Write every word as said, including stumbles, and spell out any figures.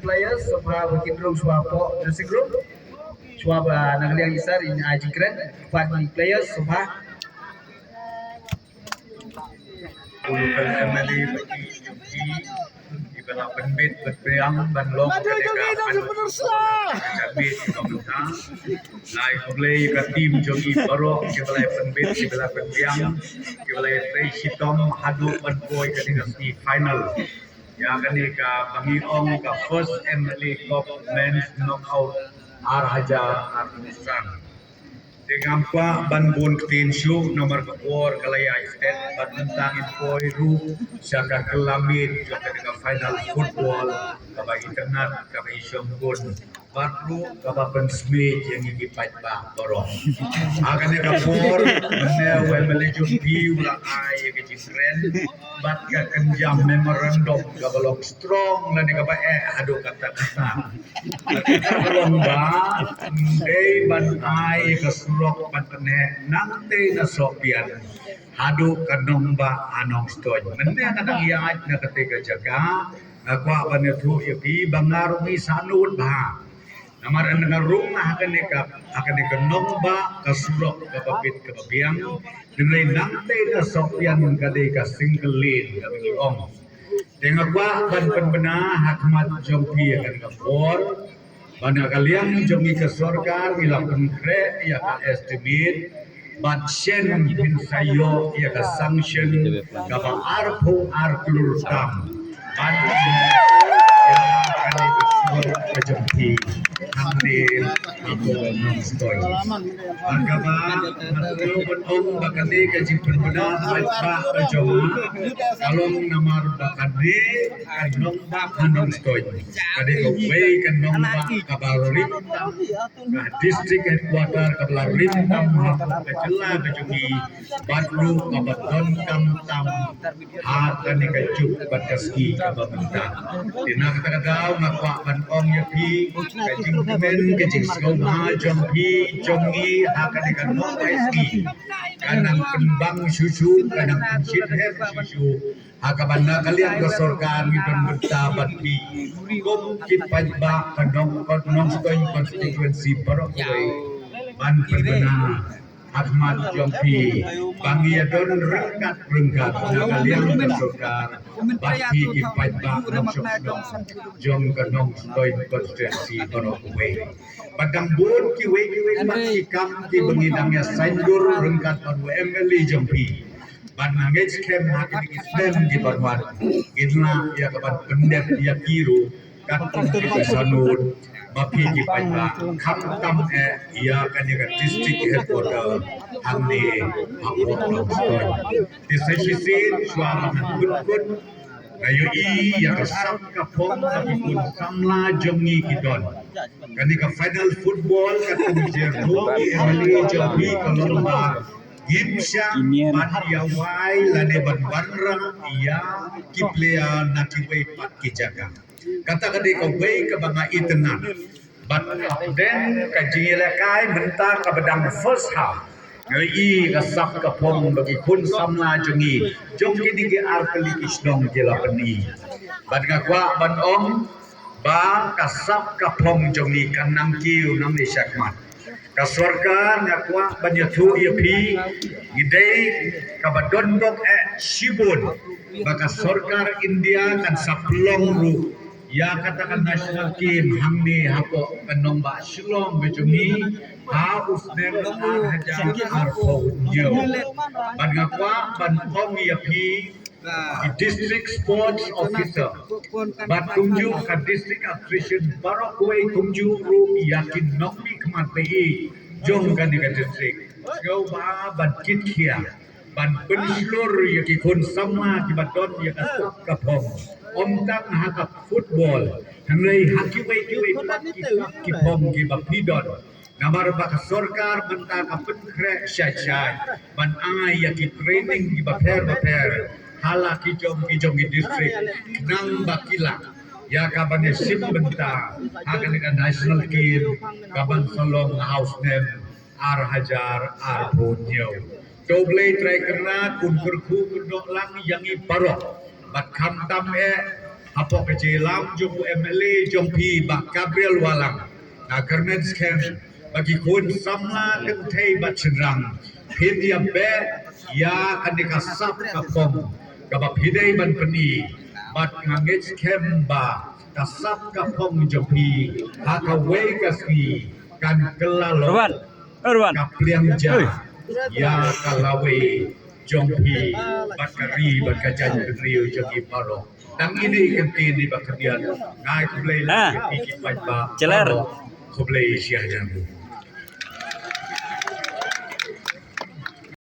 Players sngewbha ba kin rung shuwa hapoh dressing room. Shuwa ba na ka liang i sir in ai jingkren. Kyrpad ïa ki players sngewbha. U local M L A ba ki jong ki, kiba la pynbit pynbiang ban long ka dei ka final football ka jingmut ka bynta. Ngai khublei ka team jong i baroh kiba la pynbit, kiba la pynbiang, kiba la trei shitom haduh ban poi ka dei ka semi final. Ïa kane kaba ngi ong ka first M L A Cup Men's Knockout ar hajar arphew san. Te ngam kwah ban bun ktien shuh namar ka por ka la ïai stet bad mynta ngin poi ruh sha ka kylla miet jong kane ka final football kaba itynnad kaba i shongkun bad ruh kaba pynsmit ïa ngi ki paidbah baroh. Ha kane ka por mynne u M L A jong phi u la ai ïa ka jingkren bad ka kynja memorandum kaba long strong lane kaba eh haduh katta katta. Ka long ba dei ban ai ka surok ban pynheh nangtei na Sohpian haduh ka nongbah ha Nongstoiñ. Mynne nga dang ïaid na katei ka jaka, nga kwah ban ïathuh ïa phi ba nga ruh ngi sahnud bha. Namar nga rung ha kane ka, ha kane ka nongbah ka surok kaba bit kaba biang. Hynrei nangtei na Sohpian ka dei ka single lane kaba ngi ong. Te nga kwah ban pynbna ha khmat jong phi ha kane ka por ba na ka liang jong ngi ka sorkar ngi la pynkhreh ïa ka estimate bad shen phin sa ïoh ïa ka sanction kaba arphew ar klur tam ban ïa kane ka surok ka jong phi hangne hapoh Nongstoiñ. Bad kaba nga kwah ban ong ba kane ka jingpynbna bad ba ka jong nga ka long namar ba kane ka nongbah ha Nongstoiñ ka dei kawei ka nongbah kaba rim tam, ka district headquarter kaba la rim tam ha ka jylla ka jong ngi bad ruh kaba donkam tam ha kane ka juk bad ka sngi kaba mynta. Te na kata ka daw nga kwah ban ong ïa phi ka jingkmen ka jingsngewbha jong phi jong ngi ha kane ka nongbah sngi ka nang pynbang shuh shuh, ka nang pynshit her shuh shuh. Ha kaba na ka liang ka sorkar ngi pynbynta bad phi kum ki paidbah ka Nong, ka Nongstoiñ constituency baroh kawei ban pynbna ha khmat jong phi ba ngi ïa don ryngkat ryngkat na ka liang ka sorkar bad phi ki paidbah nongshong shnong jong ka Nongstoiñ constituency baroh kawei. Bad dang bun kiwei kiwei pat ki kam kiba ngi dang ïa saiñdur ryngkat bad u M L A jong phi. Bad nga ngeit skhem ha kine ki snem kiban wan ngin lah ïa ka ban pyndep ïa ki ruh katkum ki sahnud ba phi ki paidbah khamtam eh ïa kane ka district headquarter hangne hapoh Nongstoiñ. Te sa shisien shuwa ba ngan kut kut nga ïohi ïa ka sap ka phong ba ki khun samla jong ngi ki don. Kane ka final football katkum jingïaroh ki M L A jong phi ka long ba ngim shah ban ïa wai lane ban wanrah ïa ki player na kiwei pat ki jaka. Kata ka dei kawei kaba nga itynnad. Bad hapdeng ka jingïalehkai mynta kaba dang first half, nga ïohi ka sap ka phong ba ki khun samla jong ngi jong kine ki artylli ki shnong ki la pyni. Bad nga kwah ban ong ba ka sap ka phong jong ngi kan nang kiew nangne shakhmat. Ka sorkar nga kwah ban ïathuh ïa phi, ngi dei kaba don bok eh shibun ba ka sorkar India kan sa pynlong ruh ïa kata ka national game hangne hapoh ka nongbah Shillong ka jong ngi ha u snem ar hajar arphew hynñiew. Bad nga kwah ban ong ïa phi ki district sports officer bad kumjuh ka district administration baroh kawei kumjuh ruh ïa ki nongmihkhmat ba ïeit jong kane ka district. Sngewbha ban kit khia ban pynshlur ïa ki khun samla kiba don ïa ka sap ka phong. Ym tang ha ka football hynrei ha kiwei kiwei pat ki sap ki phong kiba phi don. Namar ba ka sorkar mynta ka pynkhreh shai shai ban ai ïa ki training kiba pher ba pher ha la ki jong ki jong ki district khnang ba ki lah ïa ka ban ïashim bynta ha kane ka national game kaban sa long ha u snem ar hajar arphew hynñiew. To U Blei Trai Kynrad un kyrkhu kyrdoh lang ïa ngi baroh bad khamtam eh Hapoh ka jingïalam jong u M L A jong phi Bah Gabriel Wahlang, nga kyrmen skhem ba ki khun samla kynthei bad shynrang phin ïa beh ïa kane ka sap ka phong kaba phi dei ban pyni, bad nga ngeit skhem ba ka sap ka phong jong phi ha kawei ka sngi kan kylla lok ka pliang ja ïa ka lawei jong phi bad ka ri bad ka jaitbynriew jong ngi baroh. Tang ine i kyntien iba khyndiat, nga ai khublei ïa phi ki paidbah baroh. Khublei shihajar nguh.